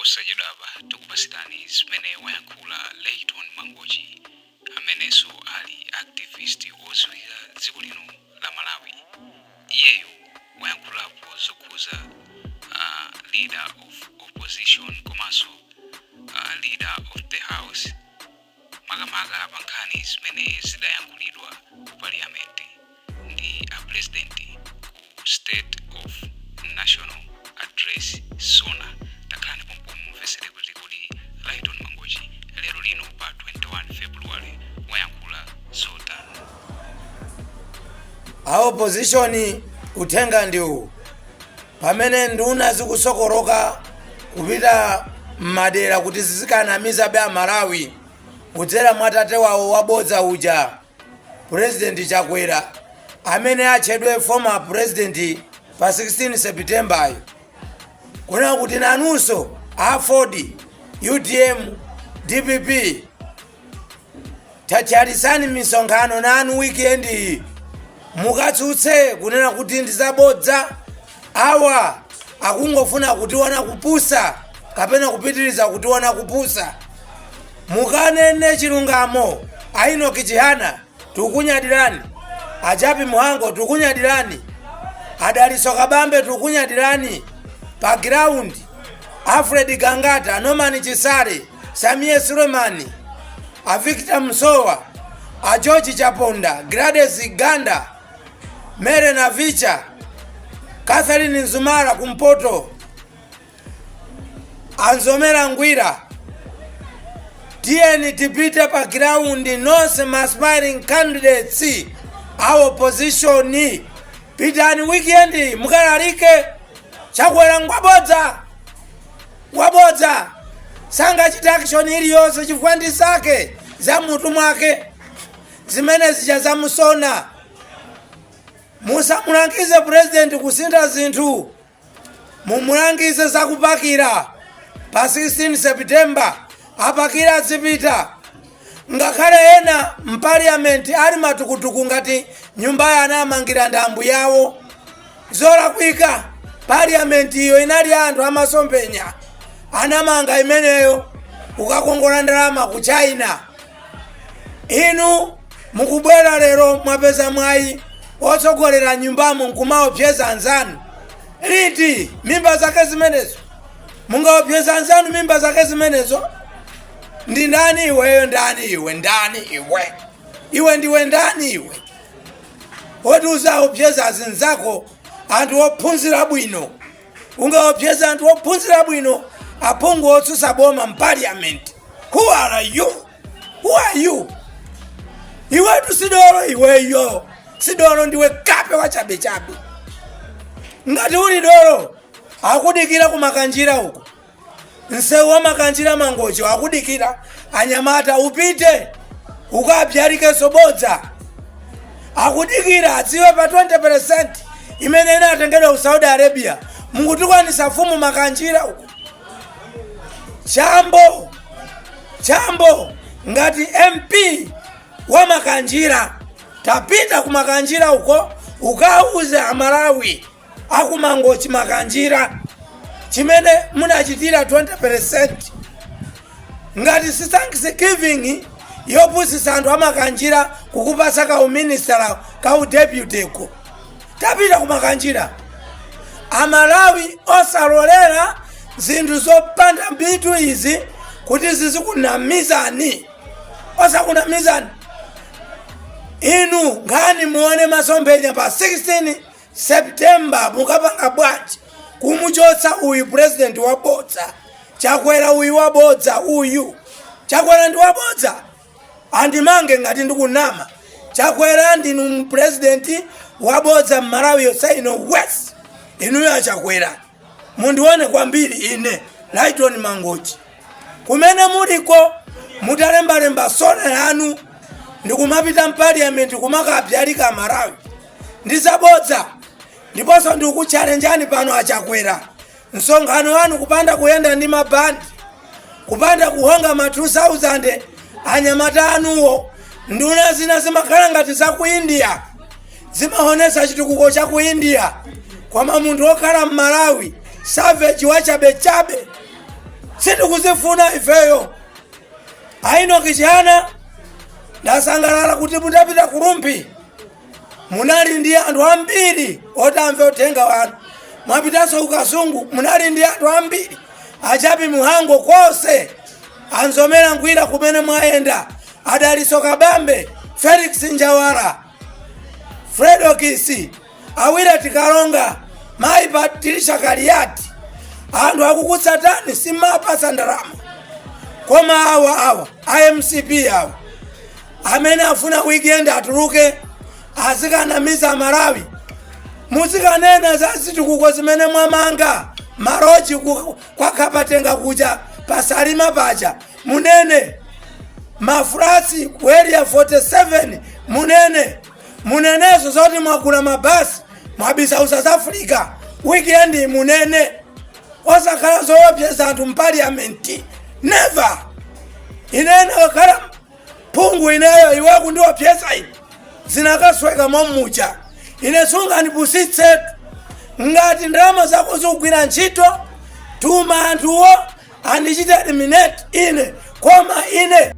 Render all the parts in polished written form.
Posachedwapa tikupasirani zimene wayankhula Layton Mangochi, amenenso ali activist odziwika dziko lino la Malawi. Iyeyo wayankhulapo zokhuza leader of opposition komanso leader of the house, makamaka pa nkhani zimene zidayankhulidwa ku parliament ndi a president ku State of National Address, SONA. Takhalani pompo mumvesere kuti kodi Layton Mangochi lero lino pa 21 February wayankhula zotani. A opposition, uthenga ndi uwu: pamene nduna zikusokoloka kupita m'madera kuti zizikanamizabe Amalawi kudzera mwa tate wawo wabodza uja, President Chakwera, amene atchedwe former president pa 16 Septembayo, kunena kuti nanunso AFORD, UTM, DPP, tatchalisani misonkhano nanu weekend iyi, mukatsutse kunena kuti ndizabodza, awa akungofuna kutiona kupusa kapena kupitiriza kutiona kupusa. Mukanene chilungamo. A Enoch Chihana, tikukunyadirani. A Jappie Mhango, tikukunyadirani. A Dalitso Kabambe, tikukunyadirani. Pa ground, Alfred Gangata, Norman Chisale, Sameer Suleman, a Victor Msowa, a George Chaponda, Gladys Ganda, Mary Navicha, Catherine Mzumara kumpoto, Anzomera Ngwira, tiyeni tipite pa ground nonse ma aspiring candidates a opposition. Pitani weekend mukalalike Chakwera ngwabodza, wabodza, sangachita action iliyonse chifukwa ndi zake za mutu mwake zimene zija zamusona. Musamulangize president kusintha zinthu, mumulangize zakupakira pa 16 September. Apakira azipita, ngakhale ena mpaliyamenti ali matukutuku ngati nyumba ya anamangira ndambu yawo. Zolakwika. Parliament iyo inali anthu amasomphenya, anamanga imeneyo kukakongola ndalama ku China. Inu mukubwera lero, mwapeza mwayi otsogolera nyumbamo, nkumaopseza anzanu. Liti? Mimba zake zimenezo? Mungaopseza anzanu mimba zake zimenezo? Ndi ndani iweyo? Ndani iwe? Ndani iwe? Iwe ndiwe ndani iwe woti uzaopseza azinzako, anthu ophunzira bwino? Ungaopseza anthu ophunzira bwino, aphungu otsutsa boma mparliament? Who are you? Who are you? Iwetu sidolo, iweyo sidolo, ndiwe kape wachabechabe. Ngati uli dolo, akudikira kumakanjira uko, msewu wa Makanjira Mangochi akudikira anyamata, upite ukapyalike bodza. Akudikira adziwe pa 20% imene inatengedwa ku Saudi Arabia. Mukutikwanisa fumu Makanjira uko. Chambo, Chambo, ngati MP wa Makanjira, tapita ku Makanjira uko ukauze Amalawi akumangochi, Makanjira, chimene munachitira 20%. Ngati si thanksgiving yopusisa anthu amakanjira kukupasa kauministera, kaudeputyko, tapita kumakanjira. Amalawi osalolera zinthu zopanda mitu izi kuti zizikunamizani, osakunamizani inu. Nkhani muone masomphenya pa 16 September, mukapanga bwanji kumuchotsa uyu president wabodza Chakwera? Uyu wabodza uyu, Chakwera ndi wabodza, andimange ngati ndikunama. Chakwera, ndinu president wabodza mMalawi yonse ino west. Inuyo aChakwera, mundione kwambiri ine Layton Mangochi. Kumene muliko, mutalembalemba SONA yanu ndikumapita mpaliyamenti kumakapyalika Malawi, ndizabodza. Ndiponso ndikukutchalenjani pano aChakwera, msonkhano wanu kupanda kuyenda ndi mabandi, kupanda kuhonga ma 2000 anyamata anuwo, nduna zina zimakhala ngati za ku India, zimaonesa chitukuko cha ku India, koma munthu wokhala mMalawi, savage wachabechabe. Sitikuzifuna ifeyo. A Enoch Chihana, ndasangalala kuti mutapita ku Rumphi munali ndi anthu ambiri otamve uthenga wanu. Mwapitanso kuKasungu, munali ndi anthu ambiri. A Jappie Mhango, konse anzomera ngwira kumene mwayenda, a Dalitso Kabambe, Felix Njawala, Fredokiss, awira tikalonga, mayi Patricia Kaliati, anthu akukutsatani. Simapasa ndalama, koma awa iMCP awa amene afuna weekend atuluke azikanamiza Malawi. Muzikanena za zitukuko zimene mwamanga, ma lodge kwakhapatenga kuja, pasalima paja munene, ma flats ku Area 47 munene, munenezo zoti mwagula mabasi, mwabisa ku South Africa. Weekend munene, osakhala zoopseza anthu mpaliamenti, never. Inene kakhala phungu ineyo, iwe kundiopseza ine, zinakasweka momuja. Ine sungandipusitsetu. Ngati ndalama zako zikugwira ntchito, tuma anthuwo andichite eliminate ine. Koma ine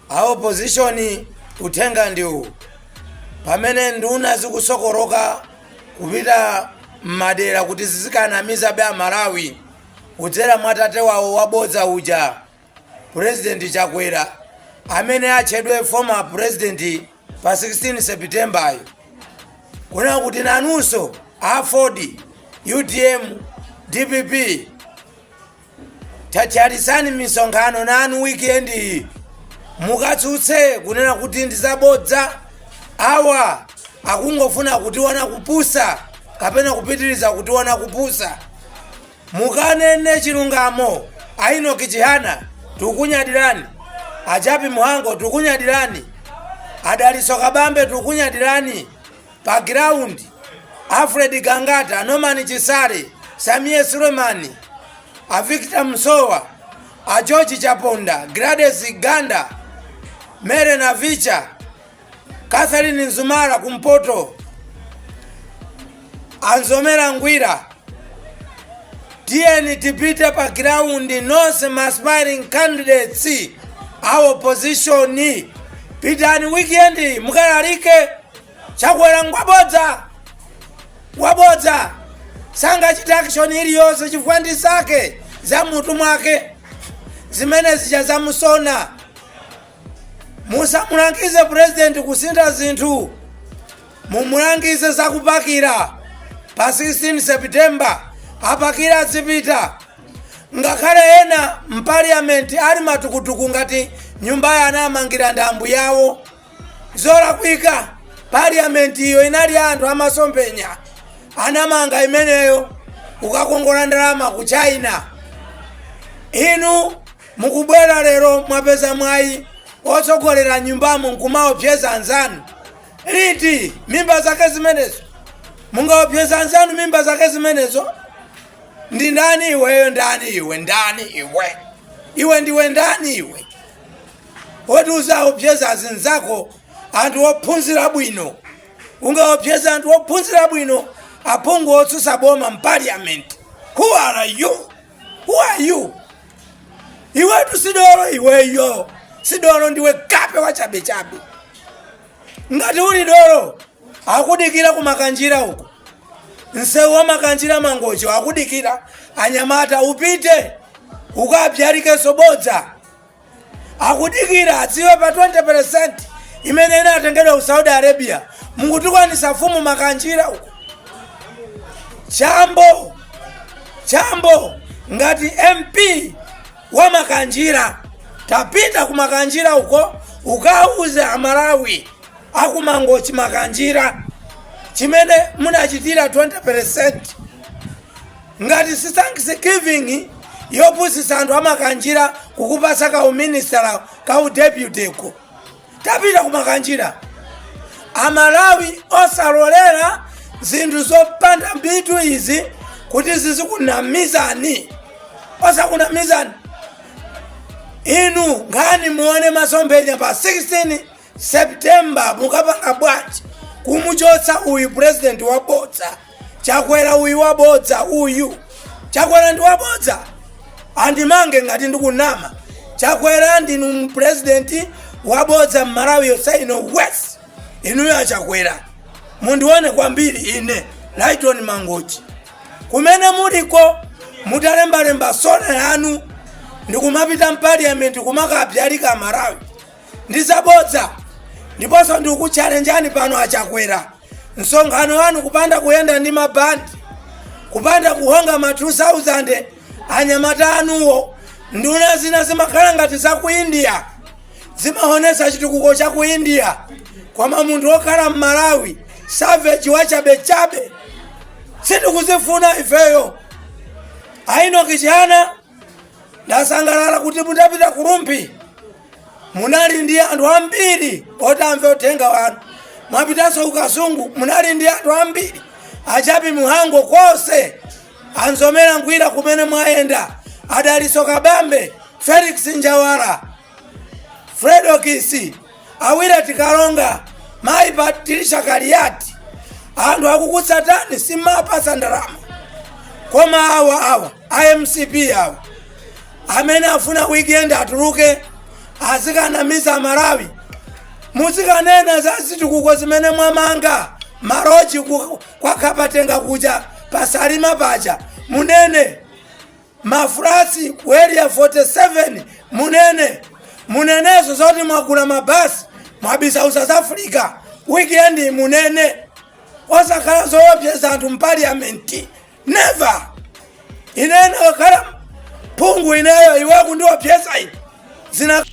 a opposition, uthenga ndiwu: pamene nduna zikusokoloka kupita m'madera kuti zizikanamiza be Amalawi kudzera mwa tate wawo wabodza uja, President Chakwera, amene atchedwe former president pa 16 Septembayo, kunena kuti nanunso AFORD, UTM, DPP, tatchalisani misonkhano nanu weekend iyi, mukatsutse kunena kuti ndizabodza, awa akungofuna kutiona kupusa kapena kupitiriza kutiona kupusa. Mukanene chilungamo. A Enoch Chihana, tikukunyadirani. A Jappie Mhango, tikukunyadirani. A Dalitso Kabambe, tikukunyadirani. Pa ground, Alfred Gangata, Norman Chisale, Sameer Suleman, a Victor Msowa, a George Chaponda, Gladys Ganda, Mary Navicha, Catherine Nzumara kumpoto, Anzomera Ngwira, tiyeni tipite pa ground nonse ma aspiring candidates a opposition. Pitani weekend mukalalike Chakwera ngwabodza, wabodza, sangachite action iliyonse chifukwa ndi zake za mutu mwake zimene zija zamusona. Musamulangize president kusintha zinthu, mumulangize zakupakira pa 16 September. Apakira azipita. Ngakhale ena mpaliamenti ali matukutuku ngati nyumba ya anamangira ndambu yawo, zolakwika. Parliament iyo inali anthu amasomphenya, anamanga imeneyo ukakongola ndalama ku China. Inu mukubwera lero, mwapeza mwayi otsogolera nyumbamo, nkumaopseza anzanu. Liti? Mimba zake zimenezo? Mungaopseza anzanu mimba zake zimenezo? Ndi ndani iweyo? Ndani iwe? Ndani iwe? Iwe ndiwe ndani iwe woti uzaopseza azinzako, anthu ophunzira bwino? Ungaopseza anthu ophunzira bwino, aphungu otsutsa boma mparliament? Who are you? Who are you? Iwetu sidolo, iweyo sidolo, ndiwe kape wachabechabe. Ngati uli dolo, akudikira kumakanjira uko, msewu wa Makanjira Mangochi akudikira anyamata, upite ukapyalike bodza. Akudikira adziwe pa 20% imene inatengedwa ku Saudi Arabia. Mukutikwanisa fumu Makanjira uko. Chambo, Chambo, ngati MP wa Makanjira, tapita ku Makanjira uko ukauze Amalawi akumangochi Makanjira chimene munachitira 20%. Ngati si thanksgiving yopusisa anthu amakanjira kukupasa kauministera, kaudeputyko, tapita kumakanjira. Amalawi osalolera zinthu zopanda mbitu izi kuti zizikunamizani, osakunamizani inu. Nkhani muone masomphenya pa 16 September, mukapanga bwanji kumuchotsa uyu president wabodza, Chakwera uyu wabodza uyu. Chakwera ndi wabodza, andimange ngati ndikunama. Chakwera, ndinu president wabodza m'Malawi yonse ino west. Inuyo aChakwera, mundione kwambiri ine Lighton Mangochi kumene muliko, mutalembalemba sona yanu ndikumapita m'parliament kumakapyalika Malawi ndizabodza. Ndiponso ndikukutchalenjani pano aChakwera, msonkhano wanu kupanda kuyenda ndi mabandi, kupanda kuhonga ma 2000 anyamata anuwo, nduna zina zimakhala ngati za ku India, zimaonesa chitukuko cha ku India, koma munthu wokhala m'Malawi, savage wachabechabe, sitikuzifuna ifeyo. A Enoch Chihana, ndasangalala kuti mutapita ku Rumphi munali ndi anthu ambiri oti amve uthenga wanu. Mwapitanso kuKasungu, munali ndi anthu ambiri, achapi Muhango konse, anzomera ngwira kumene mwayenda, adaliso Kabambe, Felix Njawala, Fredokisi, Awira Tikalonga, mayi Patricia Kaliati, anthu akukutsatani, simapasa ndalama. Koma awa iMCP awa amene afuna weekend atuluke azikanamiza Malawi, muzikanena za zitukuko zimene mwamanga, maloji kwa Kapatenga kuja, pasalima paja munene, mafulasi ku Area 47 munene, munenezo zoti mwagula mabasi, mwabisa South Africa. Weekend munene, osakhala zoopseza anthu m'parliament, never. Inene kakhala phungu ineyo, iwe kundiopseza ine zina.